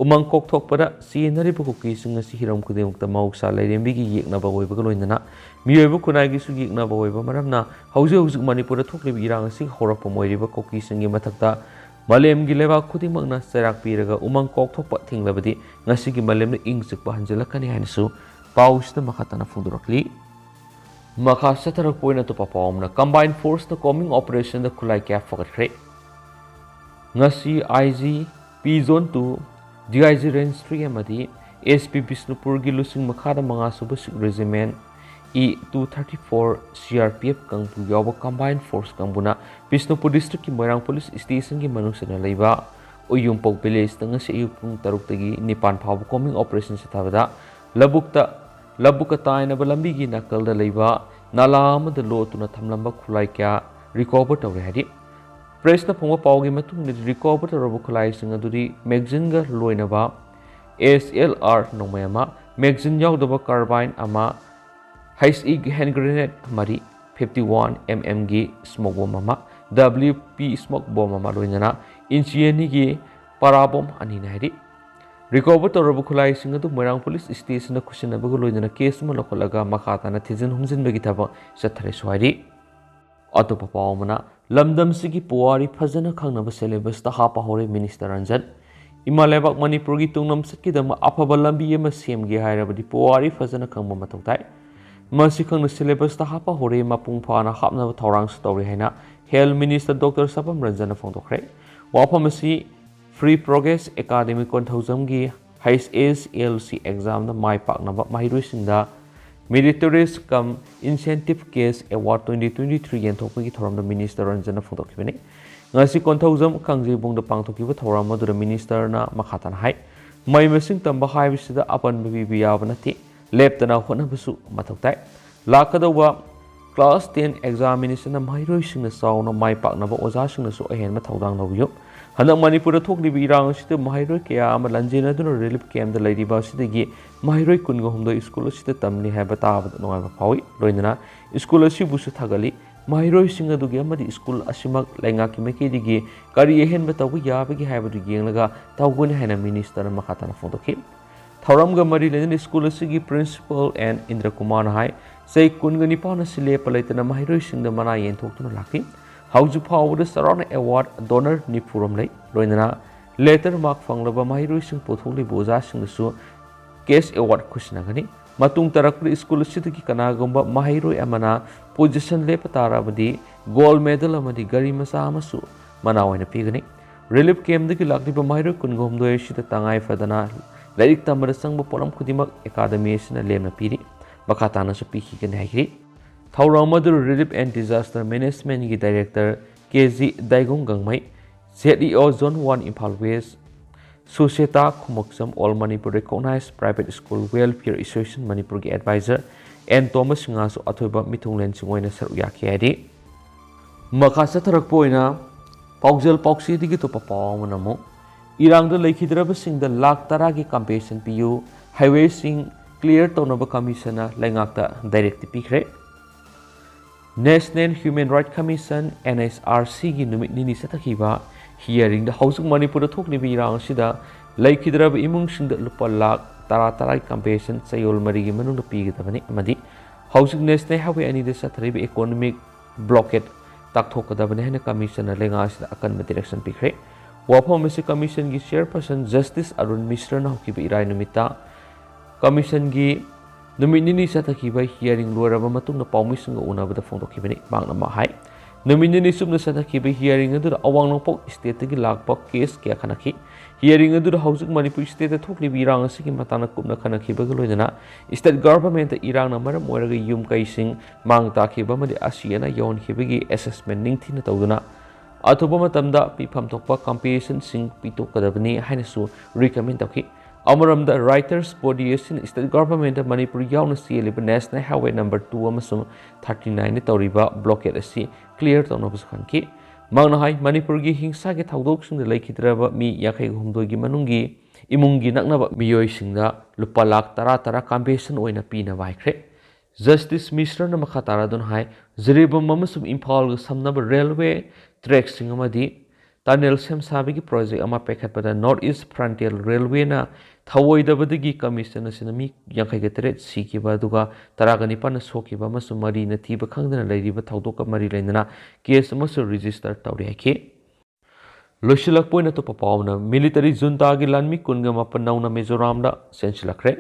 ꯎꯃꯪ ꯀꯣꯛꯊꯣꯛꯄꯗ ꯆꯦꯟꯅꯔꯤꯕ ꯀꯨꯀꯤꯁꯤꯡ ꯑꯁꯤ ꯍꯤꯔꯝ ꯈꯨꯗꯤꯡꯃꯛꯇ ꯃꯍꯧꯁꯥ ꯂꯥꯏꯔꯦꯝꯕꯤꯒꯤ ꯌꯦꯛꯅꯕ ꯑꯣꯏꯕꯒ ꯂꯣꯏꯅꯅ ꯃꯤꯑꯣꯏꯕ ꯈꯨꯟꯅꯥꯏꯒꯤꯁꯨ ꯌꯦꯛꯅꯕ ꯑꯣꯏꯕ ꯃꯔꯝꯅ ꯍꯧꯖꯤꯛ ꯍꯧꯖꯤꯛ ꯃꯅꯤꯄꯨꯔꯗ ꯊꯣꯛꯂꯤꯕ ꯏꯔꯥꯡ ꯑꯁꯤꯒꯤ ꯍꯧꯔꯛꯐꯝ ꯑꯣꯏꯔꯤꯕ ꯀꯨꯀꯤꯁꯤꯡꯒꯤ ꯃꯊꯛꯇ ꯃꯥꯂꯦꯝꯒꯤ ꯂꯩꯕꯥꯛ ꯈꯨꯗꯤꯡꯃꯛꯅ ꯆꯩꯔꯥꯛ ꯄꯤꯔꯒ ꯎꯃꯪ ꯀꯣꯛꯊꯣꯛꯄ ꯊꯤꯡꯂꯕꯗꯤ ꯉꯁꯤꯒꯤ ꯃꯥꯂꯦꯝꯗ ꯏꯪ ꯆꯤꯛꯄ ꯍꯟꯖꯤꯜꯂꯛꯀꯅꯤ ꯍꯥꯏꯅꯁꯨ ꯄꯥꯎꯁꯤꯗ ꯃꯈꯥ ꯇꯥꯅ ꯐꯣꯡꯗꯣꯔꯛꯂꯤ꯫ ꯃꯈꯥ ꯆꯠꯊꯔꯛꯄ ꯑꯣꯏꯅ ꯑꯇꯣꯞꯄ ꯄꯥꯎ ꯑꯃꯅ, combined forceꯅ combing operationꯗ ꯈꯨꯠꯂꯥꯏ ꯀꯌꯥ ꯐꯒꯠꯈ꯭ꯔꯦ꯫ ꯉꯁꯤ IG, P Zone two, DIG Range three ꯑꯃꯗꯤ SP ꯕꯤꯁꯅꯨꯄꯨꯔꯒꯤ ꯂꯨꯆꯤꯡ ꯃꯈꯥꯗ ꯃꯉꯥ ꯁꯨꯕ Sikh Regiment, E two thirty four, CRPF ꯀꯥꯡꯕꯨ ꯌꯥꯎꯕ combined force ꯀꯥꯡꯕꯨꯅ ꯕꯤꯁꯅꯨꯄꯨꯔ districtꯀꯤ ꯃꯣꯏꯔꯥꯡ police stationꯒꯤ ꯃꯅꯨꯡ ꯆꯟꯅ ꯂꯩꯕ ꯎꯌꯨꯝꯄꯣꯛ villageꯇ ꯉꯁꯤ ꯑꯌꯨꯛ ꯄꯨꯡ ꯇꯔꯨꯛꯇꯒꯤ ꯅꯤꯄꯥꯟ ꯐꯥꯎꯕ combing operation ꯆꯠꯊꯕꯗ ꯂꯧꯕꯨꯛꯇ, ꯂꯧꯕꯨꯛꯀ ꯇꯥꯏꯅꯕ ꯂꯝꯕꯤꯒꯤ ꯅꯥꯀꯜꯗ ꯂꯩꯕ ꯅꯥꯂꯥ ꯑꯃꯗ ꯂꯣꯠꯇꯨꯅ ꯊꯝꯂꯝꯕ ꯈꯨꯠꯂꯥꯏ ꯀꯌꯥ recover ꯇꯧꯔꯦ ꯍꯥꯏꯔꯤ꯫ Pressꯅ ꯐꯪꯕ ꯄꯥꯎꯒꯤ ꯃꯇꯨꯡ ꯏꯟꯅꯗꯤ, recover ꯇꯧꯔꯕ ꯈꯨꯠꯂꯥꯏꯁꯤꯡ ꯑꯗꯨꯗꯤ magazineꯒ ꯂꯣꯏꯅꯕ SLR ꯅꯣꯡꯃꯩ ꯑꯃ, magazine ꯌꯥꯎꯗꯕ carbine ꯑꯃ, HE hand grenade ꯃꯔꯤ, fifty one mmꯒꯤ smoke bomb ꯑꯃ, WP smoke bomb ꯑꯃ, ꯂꯣꯏꯅꯅ inch ꯑꯅꯤꯒꯤ para bomb ꯑꯅꯤꯅꯤ ꯍꯥꯏꯔꯤ꯫ Recover ꯇꯧꯔꯕ ꯈꯨꯠꯂꯥꯏꯁꯤꯡ ꯑꯗꯨ ꯃꯣꯏꯔꯥꯡ police stationꯗ ꯈꯨꯠꯁꯤꯟꯅꯕꯒ ꯂꯣꯏꯅꯅ case ꯑꯃ ꯂꯧꯈꯠꯂꯒ ꯃꯈꯥ ꯇꯥꯅ ꯊꯤꯖꯤꯟ ꯍꯨꯝꯖꯤꯟꯕꯒꯤ ꯊꯕꯛ ꯆꯠꯊꯔꯦꯁꯨ ꯍꯥꯏꯔꯤ꯫ ꯑꯇꯣꯞꯄ ꯄꯥꯎ ꯑꯃꯅ, ꯂꯝꯗꯝꯁꯤꯒꯤ ꯄꯨꯋꯥꯔꯤ ꯐꯖꯅ ꯈꯪꯅꯕ syllabusꯇ ꯍꯥꯞꯄ ꯍꯧꯔꯦ Minister ꯔꯟꯖꯟ꯫ ꯏꯃꯥ ꯂꯩꯕꯥꯛ ꯃꯅꯤꯄꯨꯔꯒꯤ ꯇꯨꯡꯂꯝ ꯆꯠꯀꯤꯗꯃꯛ ꯑꯐꯕ ꯂꯝꯕꯤ ꯑꯃ ꯁꯦꯝꯒꯦ ꯍꯥꯏꯔꯕꯗꯤ ꯄꯨꯋꯥꯔꯤ ꯐꯖꯅ ꯈꯪꯕ ꯃꯊꯧ ꯇꯥꯏ꯫ ꯃꯁꯤ ꯈꯪꯅ syllabus ꯇ ꯍꯥꯞꯄ ꯍꯧꯔꯦ, ꯃꯄꯨꯡ ꯐꯥꯅ ꯍꯥꯞꯅꯕ ꯊꯧꯔꯥꯡꯁꯨ ꯇꯧꯔꯤ ꯍꯥꯏꯅ Health Minister Doctor ꯁꯄꯝ ꯔꯟꯖꯟꯅ ꯐꯣꯡꯗꯣꯛꯈ꯭ꯔꯦ꯫ ꯋꯥꯐꯝ ꯑꯁꯤ Free Progress Academy ꯀꯣꯟꯊꯧꯖꯝꯒꯤ H S L C exam ꯗ ꯃꯥꯏ ꯄꯥꯛꯅꯕ ꯃꯍꯩꯔꯣꯏꯁꯤꯡꯗ Meritorious cum Incentive Cash Award twenty twenty-three ꯌꯦꯟꯊꯣꯛꯄꯒꯤ ꯊꯧꯔꯝꯗ Minister ꯔꯟꯖꯟꯅ ꯐꯣꯡꯗꯣꯛꯈꯤꯕꯅꯤ꯫ ꯉꯁꯤ ꯀꯣꯟꯊꯧꯖꯝ ꯀꯥꯡꯖꯩꯕꯨꯡꯗ ꯄꯥꯡꯊꯣꯛꯈꯤꯕ ꯊꯧꯔꯝ ꯑꯗꯨꯗ Minister ꯅ ꯃꯈꯥ ꯇꯥꯅ ꯍꯥꯏ, ꯃꯍꯩ ꯃꯁꯤꯡ ꯇꯝꯕ ꯍꯥꯏꯕꯁꯤꯗ ꯑꯄꯟꯕ ꯄꯤꯕ ꯌꯥꯕ ꯅꯠꯇꯦ, ꯂꯦꯞꯇꯅ ꯍꯣꯠꯅꯕꯁꯨ ꯃꯊꯧ ꯇꯥꯏ꯫ ꯂꯥꯛꯀꯗꯧꯕ class ten examination ꯗ ꯃꯍꯩꯔꯣꯏꯁꯤꯡꯅ ꯆꯥꯎꯅ ꯃꯥꯏ ꯄꯥꯛꯅꯕ ꯑꯣꯖꯥꯁꯤꯡꯅꯁꯨ ꯑꯍꯦꯟꯕ ꯊꯧꯗꯥꯡ ꯂꯧꯕꯤꯌꯨ꯫ ꯍꯟꯗꯛ ꯃꯅꯤꯄꯨꯔꯗ ꯊꯣꯛꯂꯤꯕ ꯏꯔꯥꯡ ꯑꯁꯤꯗ ꯃꯍꯩꯔꯣꯏ ꯀꯌꯥ ꯑꯃ ꯂꯥꯟꯖꯦꯟꯅꯗꯨꯅ relief camp ꯇ ꯂꯩꯔꯤꯕ ꯑꯁꯤꯗꯒꯤ ꯃꯍꯩꯔꯣꯏ ꯀꯨꯟꯒ ꯍꯨꯝꯗꯣꯏ school ꯑꯁꯤꯗ ꯇꯝꯂꯤ ꯍꯥꯏꯕ ꯇꯥꯕꯗ ꯅꯨꯡꯉꯥꯏꯕ ꯐꯥꯎꯏ꯫ ꯂꯣꯏꯅꯅ school ꯑꯁꯤꯕꯨꯁꯨ ꯊꯥꯒꯠꯂꯤ꯫ ꯃꯍꯩꯔꯣꯏꯁꯤꯡ ꯑꯗꯨꯒꯤ ꯑꯃꯗꯤ school ꯑꯁꯤꯃꯛ ꯂꯩꯉꯥꯛꯀꯤ ꯃꯥꯏꯀꯩꯗꯒꯤ ꯀꯔꯤ ꯑꯍꯦꯟꯕ ꯇꯧꯕ ꯌꯥꯕꯒꯦ ꯍꯥꯏꯕꯗꯨ ꯌꯦꯡꯂꯒ ꯇꯧꯒꯅꯤ ꯍꯥꯏꯅ Minister ꯅ ꯃꯈꯥ ꯇꯥꯅ ꯐꯣꯡꯗꯣꯛꯈꯤ꯫ ꯊꯧꯔꯝꯒ ꯃꯔꯤ ꯂꯩꯅꯅ school ꯑꯁꯤꯒꯤ Principal ꯑꯦꯟ ꯏꯟꯗ꯭ꯔ ꯀꯨꯃꯥꯔꯅ ꯍꯥꯏ, ꯆꯍꯤ ꯀꯨꯟꯒ ꯅꯤꯄꯥꯟ ꯑꯁꯤ ꯂꯦꯞꯄ ꯂꯩꯇꯅ ꯃꯍꯩꯔꯣꯏꯁꯤꯡꯗ ꯃꯅꯥ ꯌꯦꯟꯊꯣꯛꯇꯨꯅ ꯂꯥꯛꯂꯤ꯫ ꯍꯧꯖꯤꯛ ꯐꯥꯎꯕꯗ ꯆꯥꯎꯔꯥꯛꯅ award donor ꯅꯤꯐꯨ ꯔꯣꯝ ꯂꯩ꯫ ꯂꯣꯏꯅꯅ letter mark ꯐꯪꯂꯕ ꯃꯍꯩꯔꯣꯏꯁꯤꯡ ꯄꯨꯊꯣꯛꯂꯤꯕ ꯑꯣꯖꯥꯁꯤꯡꯗꯁꯨ cash award ꯈꯨꯠꯁꯤꯟꯅꯒꯅꯤ꯫ ꯃꯇꯨꯡ ꯇꯥꯔꯛꯄꯗ school ꯑꯁꯤꯗꯒꯤ ꯀꯅꯥꯒꯨꯝꯕ ꯃꯍꯩꯔꯣꯏ ꯑꯃꯅ position ꯂꯦꯞꯄ ꯇꯥꯔꯕꯗꯤ gold medal ꯑꯃꯗꯤ ꯒꯥꯔꯤ ꯃꯆꯥ ꯑꯃꯁꯨ ꯃꯅꯥ ꯑꯣꯏꯅ ꯄꯤꯒꯅꯤ꯫ Relief camp ꯇꯒꯤ ꯂꯥꯛꯂꯤꯕ ꯃꯍꯩꯔꯣꯏ ꯀꯨꯟꯒ ꯍꯨꯝꯗꯣꯏ ꯑꯁꯤꯗ ꯇꯉꯥꯏ ꯐꯗꯅ ꯂꯥꯏꯔꯤꯛ ꯇꯝꯕꯗ ꯆꯪꯕ ꯄꯣꯠꯂꯝ ꯈꯨꯗꯤꯡꯃꯛ academy ꯑꯁꯤꯅ ꯂꯦꯝꯅ ꯄꯤꯔꯤ꯫ ꯃꯈꯥ ꯇꯥꯅꯁꯨ ꯄꯤꯈꯤꯒꯅꯤ ꯍꯥꯏꯈꯤ꯫ ꯊꯧꯔꯝ ꯑꯗꯨ Relief and Disaster Management ꯒꯤ Director K G Daigong Gangmei, Z E O Zone one Imphal West, Susheta Khumukcham, All Manipur Recognized Private School Welfare Association ꯃꯅꯤꯄꯨꯔꯒꯤ advisor ꯑꯦꯟ ꯇꯣꯃꯁ ꯁꯤꯡꯍꯁꯨ ꯑꯊꯣꯏꯕ ꯃꯤꯊꯨꯡꯂꯦꯟꯁꯤꯡ ꯑꯣꯏꯅ ꯁꯔꯨꯛ ꯌꯥꯈꯤ ꯍꯥꯏꯔꯤ꯫ ꯃꯈꯥ ꯆꯠꯊꯔꯛꯄ ꯑꯣꯏꯅ ꯄꯥꯎꯖꯦꯜ ꯄꯥꯎꯆꯦꯗꯒꯤ ꯑꯇꯣꯞꯄ ꯄꯥꯎ ꯑꯃꯅ ꯑꯃꯨꯛ, ꯏꯔꯥꯡꯗ ꯂꯩꯈꯤꯗ꯭ꯔꯕꯁꯤꯡꯗ ꯂꯥꯈ ꯇꯔꯥꯒꯤ compensation ꯄꯤꯌꯨ, highway ꯁꯤꯡ clear ꯇꯧꯅꯕ commission ꯅ ꯂꯩꯉꯥꯛꯇ directive ꯄꯤꯈ꯭ꯔꯦ꯫ National Human Rights Commission, N H R C ꯒꯤ ꯅꯨꯃꯤꯠ ꯅꯤꯅꯤ ꯆꯠꯊꯈꯤꯕ hearing ꯗ ꯍꯧꯖꯤꯛ ꯃꯅꯤꯄꯨꯔꯗ ꯊꯣꯛꯂꯤꯕ ꯏꯔꯥꯡ ꯑꯁꯤꯗ ꯂꯩꯈꯤꯗ꯭ꯔꯕ ꯏꯃꯨꯡꯁꯤꯡꯗ ꯂꯨꯄꯥ ꯂꯥꯈ ꯇꯔꯥ ꯇꯔꯥꯒꯤ compensation ꯆꯌꯣꯜ ꯃꯔꯤꯒꯤ ꯃꯅꯨꯡꯗ ꯄꯤꯒꯗꯕꯅꯤ ꯑꯃꯗꯤ ꯍꯧꯖꯤꯛ National Highway ꯑꯅꯤꯗ ꯆꯠꯊꯔꯤꯕ economic blockade ꯇꯥꯛꯊꯣꯛꯀꯗꯕꯅꯤ ꯍꯥꯏꯅ commission ꯅ ꯂꯩꯉꯥꯛ ꯑꯁꯤꯗ ꯑꯀꯟꯕ direction ꯄꯤꯈ꯭ꯔꯦ꯫ ꯋꯥꯐꯝ ꯑꯁꯤ ꯀꯃꯤꯁꯟꯒꯤ ꯆꯤꯌꯔꯄꯔꯁꯟ ꯖꯁꯇꯤꯁ ꯑꯔꯨꯟ ꯃꯤꯁ꯭ꯔꯅ ꯍꯧꯈꯤꯕ ꯏꯔꯥꯏ ꯅꯨꯃꯤꯠꯇ ꯀꯃꯤꯁꯟꯒꯤ ꯅꯨꯃꯤꯠ ꯅꯤꯅꯤ ꯆꯠꯊꯈꯤꯕ ꯍꯤꯌꯥꯔꯤꯡ ꯂꯣꯏꯔꯕ ꯃꯇꯨꯡꯗ ꯄꯥꯎꯃꯤꯁꯤꯡꯒ ꯎꯅꯕꯗ ꯐꯣꯡꯗꯣꯛꯈꯤꯕꯅꯤ꯫ ꯃꯍꯥꯛꯅ ꯑꯃ ꯍꯥꯏ, ꯅꯨꯃꯤꯠ ꯅꯤꯅꯤ ꯆꯨꯞꯅ ꯆꯠꯊꯈꯤꯕ ꯍꯤꯌꯥꯔꯤꯡ ꯑꯗꯨꯗ ꯑꯋꯥꯡ ꯅꯣꯡꯄꯣꯛ ꯁ꯭ꯇꯦꯠꯇꯒꯤ ꯂꯥꯛꯄ ꯀꯦꯁ ꯀꯌꯥ ꯈꯟꯅꯈꯤ꯫ ꯍꯤꯌꯥꯔꯤꯡ ꯑꯗꯨꯗ ꯍꯧꯖꯤꯛ ꯃꯅꯤꯄꯨꯔ ꯁ꯭ꯇꯦꯠꯇ ꯊꯣꯛꯂꯤꯕ ꯏꯔꯥꯡ ꯑꯁꯤꯒꯤ ꯃꯇꯥꯡꯗ ꯀꯨꯞꯅ ꯈꯟꯅꯈꯤꯕꯒ ꯂꯣꯏꯅꯅ ꯁ꯭ꯇꯦꯠ ꯒꯚꯔꯟꯃꯦꯟꯠꯇ ꯏꯔꯥꯡꯅ ꯃꯔꯝ ꯑꯣꯏꯔꯒ ꯌꯨꯝ ꯀꯩꯁꯤꯡ ꯃꯥꯡ ꯇꯥꯛꯈꯤꯕ ꯑꯃꯗꯤ ꯑꯁꯤ ꯑꯅꯥ ꯌꯧꯍꯟꯈꯤꯕꯒꯤ ꯑꯦꯁꯦꯁꯃꯦꯟꯠ ꯅꯤꯡꯊꯤꯅ ꯇꯧꯗꯨꯅ ꯑꯊꯨꯕ ꯃꯇꯝꯗ ꯄꯤꯐꯝ ꯊꯣꯛꯄ ꯀꯝꯄꯦꯟꯁꯦꯁꯟꯁꯤꯡ ꯄꯤꯊꯣꯛꯀꯗꯕꯅꯤ ꯍꯥꯏꯅꯁꯨ ꯔꯤꯀꯃꯦꯟ ꯇꯧꯈꯤ꯫ ꯑꯃꯔꯣꯝꯗ ꯔꯥꯏꯇꯔꯁ ꯕꯣꯗꯤ ꯑꯁꯤꯅ ꯁ꯭ꯇꯦꯠ ꯒꯚꯔꯟꯃꯦꯟꯠꯇ ꯃꯅꯤꯄꯨꯔ ꯌꯥꯎꯅ ꯆꯦꯜꯂꯤꯕ ꯅꯦꯁꯅꯦꯜ ꯍꯥꯏꯋꯦ ꯅꯝꯕꯔ ꯇꯨ ꯑꯃꯁꯨꯡ ꯊꯥꯔꯇꯤ ꯅꯥꯏꯟꯗ ꯇꯧꯔꯤꯕ ꯕ꯭ꯂꯣꯀꯦꯠ ꯑꯁꯤ ꯀ꯭ꯂꯤꯌꯔ ꯇꯧꯅꯕꯁꯨ ꯈꯟꯈꯤ꯫ ꯃꯍꯥꯛꯅ ꯍꯥꯏ, ꯃꯅꯤꯄꯨꯔꯒꯤ ꯍꯤꯡꯁꯥꯒꯤ ꯊꯧꯗꯣꯛꯁꯤꯡꯗ ꯂꯩꯈꯤꯗ꯭ꯔꯕ ꯃꯤ ꯌꯥꯡꯈꯩ ꯍꯨꯝꯗꯣꯏꯒꯤ ꯃꯅꯨꯡꯒꯤ ꯏꯃꯨꯡꯒꯤ ꯅꯛꯅꯕ ꯃꯤꯑꯣꯏꯁꯤꯡꯗ ꯂꯨꯄꯥ ꯂꯥꯈ ꯇꯔꯥ ꯇꯔꯥ ꯀꯝꯄꯦꯟꯁꯦꯁꯟ ꯑꯣꯏꯅ ꯄꯤꯅꯕ ꯍꯥꯏꯈ꯭ꯔꯦ꯫ ꯖꯁꯇꯤꯁ ꯃꯤꯁ꯭ꯔꯅ ꯃꯈꯥ ꯇꯥꯔꯗꯨꯅ ꯍꯥꯏ, ꯖꯤꯔꯤꯕꯥꯝ ꯑꯃꯁꯨꯡ ꯏꯝꯐꯥꯜꯒ ꯁꯝꯅꯕ ꯔꯦꯜꯋꯦ ꯇ꯭ꯔꯦꯛꯁꯤꯡ ꯑꯃꯗꯤ ꯇꯅꯦꯜ ꯁꯦꯝ ꯁꯥꯕꯒꯤ ꯄ꯭ꯔꯣꯖꯦꯛ ꯑꯃ ꯄꯥꯏꯈꯠꯄꯗ ꯅꯣꯔꯠ ꯏꯁ ꯐ꯭ꯔꯟꯇꯤꯌꯔ ꯔꯦꯜꯋꯦꯅ ꯊꯧꯑꯣꯏꯗꯕꯗꯒꯤ ꯀꯃꯤꯁꯟ ꯑꯁꯤꯅ ꯃꯤ ꯌꯥꯡꯈꯩꯒ ꯇꯔꯦꯠ ꯁꯤꯈꯤꯕ, ꯑꯗꯨꯒ ꯇꯔꯥꯒ ꯅꯤꯄꯥꯟꯅ ꯁꯣꯛꯈꯤꯕ ꯑꯃꯁꯨꯡ ꯃꯔꯤꯅ ꯊꯤꯕ ꯈꯪꯗꯅ ꯂꯩꯔꯤꯕ ꯊꯧꯗꯣꯛꯀ ꯃꯔꯤ ꯂꯩꯅꯅ ꯀꯦꯁ ꯑꯃꯁꯨ ꯔꯦꯖꯤꯁꯇꯔ ꯇꯧꯔꯦ ꯍꯥꯏꯈꯤ꯫ ꯂꯣꯏꯁꯤꯜꯂꯛꯄ ꯑꯣꯏꯅ ꯑꯇꯣꯞꯄ ꯄꯥꯎꯅ, ꯃꯤꯂꯤꯇꯔꯤ ꯖꯨꯟꯇꯥꯒꯤ ꯂꯥꯟꯃꯤ ꯀꯨꯟꯒ ꯃꯥꯄꯟ ꯅꯧꯅ ꯃꯤꯖꯣꯔꯥꯝꯗ ꯆꯦꯟꯁꯤꯜꯂꯛꯈ꯭ꯔꯦ꯫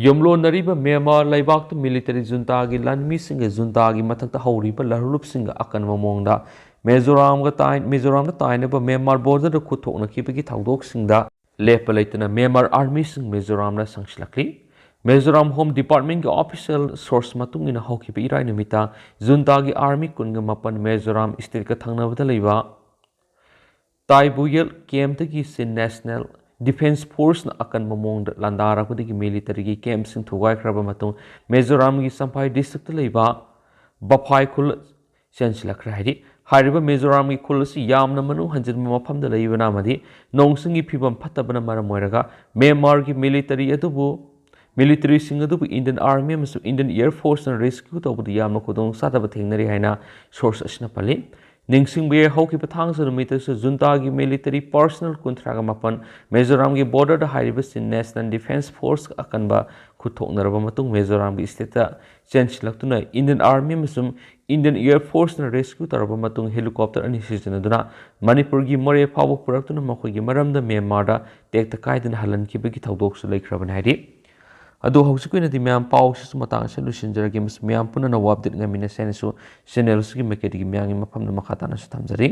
ꯌꯨꯝꯂꯣꯟꯅꯔꯤꯕ ꯃ꯭ꯌꯥꯟꯃꯥꯔ ꯂꯩꯕꯥꯛꯇ ꯃꯤꯂꯤꯇꯔꯤ ꯖꯨꯟꯇꯥꯒꯤ ꯂꯥꯟꯃꯤꯁꯤꯡꯒ ꯖꯨꯟꯇꯥꯒꯤ ꯃꯊꯛꯇ ꯍꯧꯔꯤꯕ ꯂꯥꯜꯍꯧꯂꯨꯞꯁꯤꯡꯒ ꯑꯀꯟꯕ ꯃꯑꯣꯡꯗ ꯃꯤꯖꯣꯔꯥꯝꯒ ꯇꯥꯏ-, ꯃꯤꯖꯣꯔꯥꯝꯗ ꯇꯥꯏꯅꯕ ꯃ꯭ꯌꯥꯟꯃꯥꯔ ꯕꯣꯔꯗꯔꯗ ꯈꯨꯠ ꯊꯣꯛꯅꯈꯤꯕꯒꯤ ꯊꯧꯗꯣꯛꯁꯤꯡꯗ ꯂꯦꯞꯄ ꯂꯩꯇꯅ ꯃ꯭ꯌꯥꯟꯃꯥꯔ ꯑꯥꯔꯃꯤꯁꯤꯡ ꯃꯤꯖꯣꯔꯥꯝꯗ ꯆꯪꯁꯤꯜꯂꯛꯂꯤ꯫ ꯃꯤꯖꯣꯔꯥꯝ ꯍꯣꯝ ꯗꯤꯄꯥꯔꯠꯃꯦꯟꯠꯀꯤ ꯑꯣꯐꯤꯁꯤꯌꯦꯜ ꯁꯣꯔꯁ ꯃꯇꯨꯡ ꯏꯟꯅ ꯍꯧꯈꯤꯕ ꯏꯔꯥꯏ ꯅꯨꯃꯤꯠꯇ ꯖꯨꯟꯇꯥꯒꯤ ꯑꯥꯔꯃꯤ ꯀꯨꯟꯒ ꯃꯥꯄꯟ ꯃꯤꯖꯣꯔꯥꯝ ꯁ꯭ꯇꯦꯠꯀ ꯊꯪꯅꯕꯗ ꯂꯩꯕ ꯇꯥꯏꯕꯨꯌꯦꯜ ꯀꯦꯝꯞꯇꯒꯤ ꯆꯤꯟ ꯅꯦꯁꯅꯦꯜ ꯗꯤꯐꯦꯟꯁ ꯐꯣꯔꯁꯅ ꯑꯀꯟꯕ ꯃꯑꯣꯡꯗ ꯂꯥꯟꯗꯥꯔꯛꯄꯗꯒꯤ ꯃꯤꯂꯤꯇꯔꯤꯒꯤ ꯀꯦꯝꯞꯁꯤꯡ ꯊꯨꯒꯥꯏꯈ꯭ꯔꯕ ꯃꯇꯨꯡ ꯃꯤꯖꯣꯔꯥꯝꯒꯤ ꯆꯝꯐꯥꯏ ꯗꯤꯁꯇ꯭ꯔꯤꯛꯇ ꯂꯩꯕ ꯕꯐꯥꯏ ꯈꯨꯜ ꯆꯦꯟꯁꯤꯜꯂꯛꯈ꯭ꯔꯦ ꯍꯥꯏꯔꯤ꯫ ꯍꯥꯏꯔꯤꯕ ꯃꯤꯖꯣꯔꯥꯝꯒꯤ ꯈꯨꯜ ꯑꯁꯤ ꯌꯥꯝꯅ ꯃꯅꯨꯡ ꯍꯟꯖꯤꯟꯕ ꯃꯐꯝꯗ ꯂꯩꯕꯅ ꯑꯃꯗꯤ ꯅꯣꯡ ꯆꯤꯡꯒꯤ ꯐꯤꯕꯝ ꯐꯠꯇꯕꯅ ꯃꯔꯝ ꯑꯣꯏꯔꯒ ꯃ꯭ꯌꯥꯟꯃꯥꯔꯒꯤ ꯃꯤꯂꯤꯇꯔꯤ ꯑꯗꯨꯕꯨ, ꯃꯤꯂꯤꯇꯔꯤꯁꯤꯡ ꯑꯗꯨꯕꯨ ꯏꯟꯗꯤꯌꯟ ꯑꯥꯔꯃꯤ ꯑꯃꯁꯨꯡ ꯏꯟꯗꯤꯌꯟ ꯑꯦꯌꯔ ꯐꯣꯔꯁꯅ ꯔꯦꯁꯀ꯭ꯌꯨ ꯇꯧꯕꯗ ꯌꯥꯝꯅ ꯈꯨꯗꯣꯡꯆꯥꯗꯕ ꯊꯦꯡꯅꯔꯤ ꯍꯥꯏꯅ ꯁꯣꯔꯁ ꯑꯁꯤꯅ ꯄꯜꯂꯤ꯫ ꯅꯤꯡꯁꯤꯡꯕ ꯌꯥꯏ, ꯍꯧꯈꯤꯕ ꯊꯥꯡꯖ ꯅꯨꯃꯤꯠꯇꯁꯨ ꯖꯨꯟꯇꯥꯒꯤ ꯃꯤꯂꯤꯇꯔꯤ ꯄꯔꯁꯅꯦꯜ ꯀꯨꯟꯊ꯭ꯔꯥꯒ ꯃꯥꯄꯟ ꯃꯤꯖꯣꯔꯥꯝꯒꯤ ꯕꯣꯔꯗꯔꯗ ꯍꯥꯏꯔꯤꯕꯁꯤꯡ ꯅꯦꯁꯅꯦꯜ ꯗꯤꯐꯦꯟꯁ ꯐꯣꯔꯁ ꯑꯀꯟꯕ ꯈꯨꯠ ꯊꯣꯛꯅꯔꯕ ꯃꯇꯨꯡ ꯃꯤꯖꯣꯔꯥꯝꯒꯤ ꯏꯁꯇꯦꯠꯇ ꯆꯦꯟꯁꯤꯜꯂꯛꯇꯨꯅ Indian Army ꯑꯃꯁꯨꯡ Indian Air Forceꯅ rescue ꯇꯧꯔꯕ ꯃꯇꯨꯡ helicopter ꯑꯅꯤ ꯁꯤꯖꯤꯟꯅꯗꯨꯅ ꯃꯅꯤꯄꯨꯔꯒꯤ ꯃꯣꯔꯦ ꯐꯥꯎꯕ ꯄꯨꯔꯛꯇꯨꯅ ꯃꯈꯣꯏꯒꯤ ꯃꯔꯝꯗ ꯃ꯭ꯌꯥꯟꯃꯥꯔꯗ ꯇꯦꯛꯇ ꯀꯥꯏꯗꯅ ꯍꯜꯍꯟꯈꯤꯕꯒꯤ ꯊꯧꯗꯣꯛꯁꯨ ꯂꯩꯈ꯭ꯔꯕꯅꯤ ꯍꯥꯏꯔꯤ꯫ ꯑꯗꯨ ꯍꯧꯖꯤꯛꯀꯤ ꯑꯣꯏꯅꯗꯤ ꯃꯌꯥꯝ ꯄꯥꯎꯁꯤꯁꯨ ꯃꯇꯥꯡ ꯑꯁꯤꯗ ꯂꯣꯏꯁꯤꯟꯖꯔꯒꯦ, ꯑꯃꯁꯨꯡ ꯃꯌꯥꯝ ꯄꯨꯟꯅ ꯑꯅꯧꯕ update ꯉꯥꯏꯃꯤꯟꯅꯁꯦ ꯍꯥꯏꯅꯁꯨ channel ꯑꯁꯤꯒꯤ ꯃꯥꯏꯀꯩꯗꯒꯤ ꯃꯌꯥꯝꯒꯤ ꯃꯐꯝꯗ ꯃꯈꯥ ꯇꯥꯅꯁꯨ ꯊꯝꯖꯔꯤ꯫